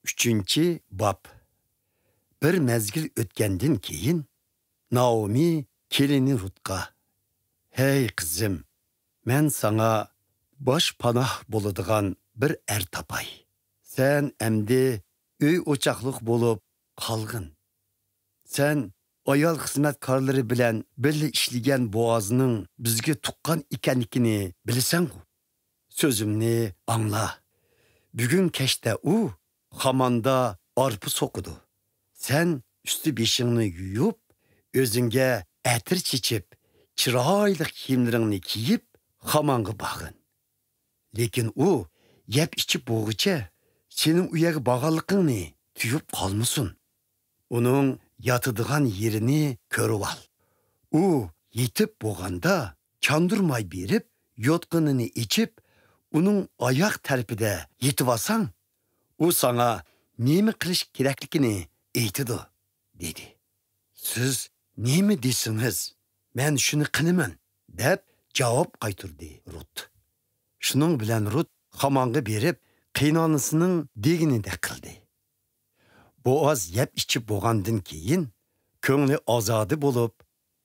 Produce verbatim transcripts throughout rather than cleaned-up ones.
ئۈچىنچى باب. بىر مەزگىل ئۆتكەندىن كېيىن، نائومى كېلىنى رۇتقا، «ھەي، قىزىم، مەن ساڭا باش پاناھ بولىدىغان بىر ئەر تاپاي. سەن ئەمدى ئۆي-ئوچاقلىق بولۇپ قالغىن. سەن ئايال خىزمەتكارلىرى بىلەن بىللە ئىشلىگەن بوئازنىڭ بىزگە تۇغقان ئىكەنلىكىنى بىلىسەنغۇ؟ سۆزۈمنى ئاڭلا. بۈگۈن كەچتە ئۇ خاماندا ئارپا سوقىدۇ. سەن ئۈستى بېشىڭنى يۇيۇپ، ئۆزۈڭگە ئەتىر چېچىپ، چىرايلىق كىيىملىرىڭنى كىيىپ، خامانغا بارغىن. لېكىن ئۇ يەپ ئىچىپ بولغۇچە سېنىڭ ئۇ يەرگە بارغانلىقىڭنى تۇيۇپ قالمىسۇن. ئۇنىڭ ياتىدىغان يېرىنى كۆرۈۋال. ئۇ يېتىپ بولغاندا چاندۇرماي بېرىپ، يوتقىنىنى ئېچىپ، ئۇنىڭ ئاياق تەرىپىدە يېتىۋالساڭ، ئۇ ساڭا نېمە قىلىش كېرەكلىكىنى ئېيتىدۇ» دېدى. «سىز نېمە دېسىڭىز، مەن شۇنى قىلىمەن» دەپ جاۋاب قايتۇردى رۇت. شۇنىڭ بىلەن رۇت خامانغا بېرىپ، قېيىنئانىسىنىڭ دېگىنىدەك قىلدى. بوئاز يەپ ئىچىپ بولغاندىن كېيىن، كۆڭلى ئازادە بولۇپ،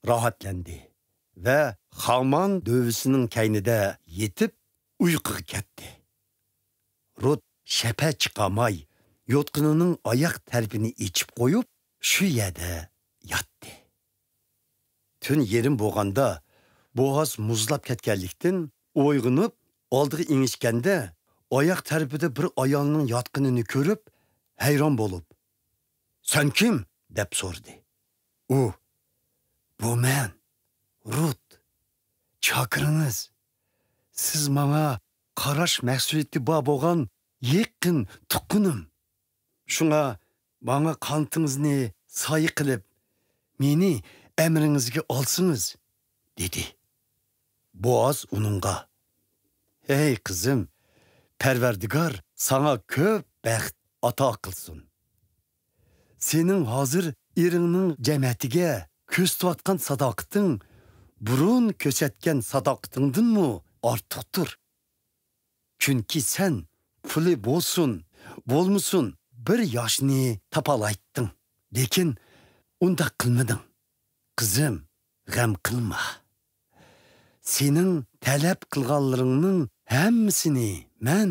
راھەتلەندى ۋە خامان دۆۋىسىنىڭ كەينىدە يېتىپ، ئۇيقۇغا كەتتى. رۇت شەپە چىقارماي، يوتقىنىنىڭ ئاياق تەرىپىنى ئېچىپ قويۇپ، شۇ يەردە ياتتى. تۈن يېرىم بولغاندا، بوئاز مۇزلاپ كەتكەنلىكتىن ئويغىنىپ، ئالدىغا ئېڭىشكەندە، ئاياق تەرىپىدە بىر ئايالنىڭ ياتقىنىنى كۆرۈپ، ھەيران بولۇپ، «سەن كىم؟» دەپ سورىدى. ئۇ، «بۇ مەن، رۇت، چاكىرىڭىز. سىز ماڭا قاراش مەسئۇلىيىتى بار بولغان يېقىن تۇغقىنىم. شۇڭا ماڭا قانىتىڭىزنى سايە قىلىپ، مېنى ئەمرىڭىزگە ئالسىڭىز» دېدى. بوئاز ئۇنىڭغا، «ھەي، قىزىم، پەرۋەردىگار ساڭا كۆپ بەخت ئاتا قىلسۇن. سېنىڭ ھازىر ئېرىڭنىڭ جەمەتىگە كۆرسىتىۋاتقان ساداقىتىڭ بۇرۇن كۆرسەتكەن ساداقىتىڭدىنمۇ ئارتۇقتۇر. چۈنكى سەن پۇلى بولسۇن، بولمىسۇن، بىر ياشنى تاپالايتتىڭ. لېكىن ئۇنداق قىلمىدىڭ. قىزىم، غەم قىلما. سېنىڭ تەلەپ قىلغانلىرىڭنىڭ ھەممىسىنى مەن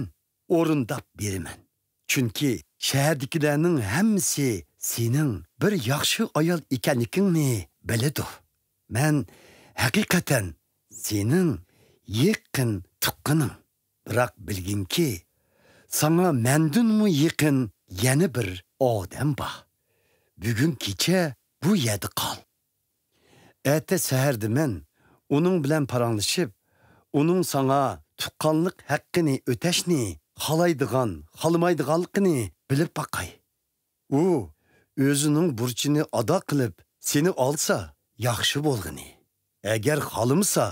ئورۇنداپ بېرىمەن. چۈنكى شەھەردىكىلەرنىڭ ھەممىسى سېنىڭ بىر ياخشى ئايال ئىكەنلىكىڭنى بىلىدۇ. مەن ھەقىقەتەن سېنىڭ يېقىن تۇغقىنىڭ. بىراق بىلگىنكى، ساڭا مەندىنمۇ يېقىن يەنە بىر ئادەم بار. بۈگۈن كېچە بۇ يەردە قال. ئەتە سەھەردە مەن ئۇنىڭ بىلەن پاراڭلىشىپ، ئۇنىڭ ساڭا تۇغقانلىق ھەققىنى ئۆتەشنى خالايدىغان، خالىمايدىغانلىقىنى بىلىپ باقاي. ئۇ ئۆزىنىڭ بۇرچىنى ئادا قىلىپ، سېنى ئالسا، ياخشى بولغىنى. ئەگەر خالىمىسا،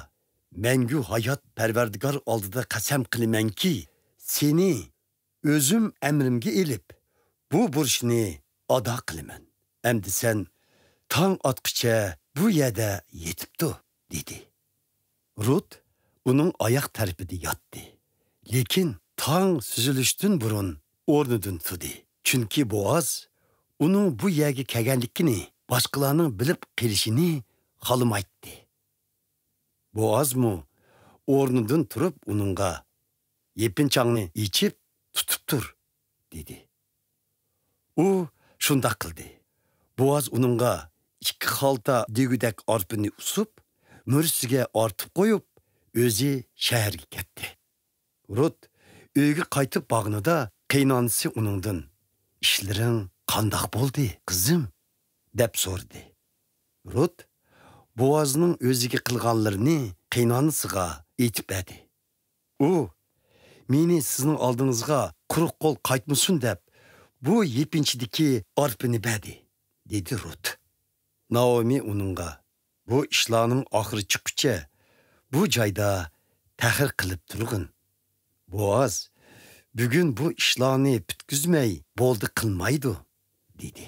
مەڭگۈ ھايات پەرۋەردىگار ئالدىدا قەسەم قىلىمەنكى، سېنى ئۆزۈم ئەمرىمگە ئېلىپ، بۇ بۇرچنى ئادا قىلىمەن. ئەمدى سەن تاڭ ئاتقىچە بۇ يەردە يېتىپ تۇر» دېدى. رۇت ئۇنىڭ ئاياق تەرىپىدە ياتتى. لېكىن تاڭ سۈزۈلۈشتىن بۇرۇن ئورنىدىن تۇردى. چۈنكى بوئاز ئۇنىڭ بۇ يەرگە كەلگەنلىكىنى باشقىلارنىڭ بىلىپ قېلىشىنى خالىمايتتى. بوئازمۇ ئورنىدىن تۇرۇپ ئۇنىڭغا، «يېپىنچاڭنى ئېچىپ تۇتۇپ تۇر» دېدى. ئۇ شۇنداق قىلدى. بوئاز ئۇنىڭغا ئىككى خالتا دېگۈدەك ئارپىنى ئۇسۇپ، مۈرىسىگە ئارتىپ قويۇپ، ئۆزى شەھەرگە كەتتى. رۇت ئۆيگە قايتىپ بارغىنىدا قېيىنئانىسى ئۇنىڭدىن، «ئىشلىرىڭ قانداق بولدى، قىزىم؟» دەپ سورىدى. رۇت بوئازنىڭ ئۆزىگە قىلغانلىرىنى قېيىنئانىسىغا ئېيتىپ بەردى. ئۇ، «مېنى سىزنىڭ ئالدىڭىزغا قۇرۇق قول قايتمىسۇن دەپ، بۇ يېپىنچىدىكى ئارپىنى بەردى» دېدى رۇت. نائومى ئۇنىڭغا، «بۇ ئىشلارنىڭ ئاخىرى چىققۇچە بۇ جايدا تەخىر قىلىپ تۇرغىن. بوئاز بۈگۈن بۇ ئىشلارنى پۈتكۈزمەي بولدى قىلمايدۇ» دېدى.